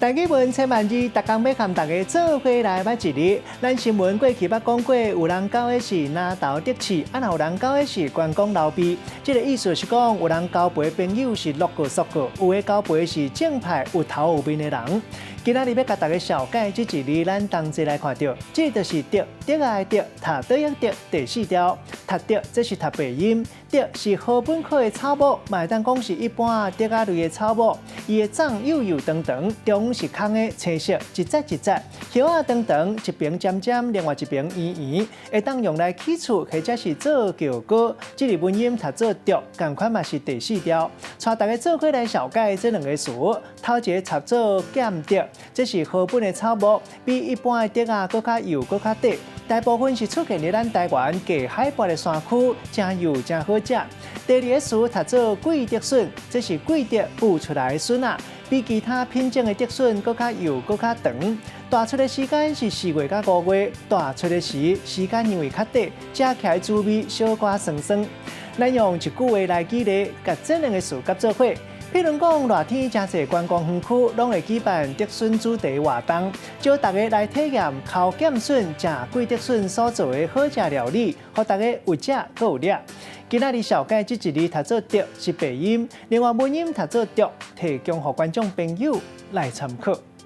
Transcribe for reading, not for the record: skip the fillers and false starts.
台語文千萬字，逐工欲共大家做伙來捌一字。咱新聞過去捌講過，有人交的是南投竹刺，啊，若有人交的是關公流鼻。這个意思是講，有人交陪朋友是樂過縮過，有的交陪是正派有頭有面的人。今仔日欲共大家紹介這一字，咱同齊來看著，這就是竹，竹仔的竹，讀桌仔竹，第四調，讀竹，這是讀白音，竹是禾本科的草木，嘛會當講是一般竹仔類的草木。伊的種幼幼長長，中央是空的，青色，一節一節，葉仔長長，一邊尖尖，另外一邊圓圓，會當用來起厝或者是做轎膏。這个文音讀做竹，仝款嘛是第四調。帶大家做伙來紹介這兩个詞，頭一个讀做劍竹，這是禾本的草木，比一般的竹仔閣較幼、閣較短。大部分是出現佇咱台灣低海拔的山區，誠幼誠好食。第二个詞讀做桂竹筍，這是桂竹孵出來的筍仔，比其他品種的竹筍閣較幼、閣較長。大出的時間是4月到5月，大出的時時間因為較短，食起來滋味小可酸酸。咱用一句話來舉例，共這兩個詞夾做伙。譬如講，熱天誠濟觀光園區攏會舉辦竹筍主題活動，招大家來體驗剾劍筍、食桂竹筍所做的好食料理，予大家有食閣有掠。今仔日紹介這一字讀做竹是白音，另外文音讀做竹，提供予觀眾朋友來參考。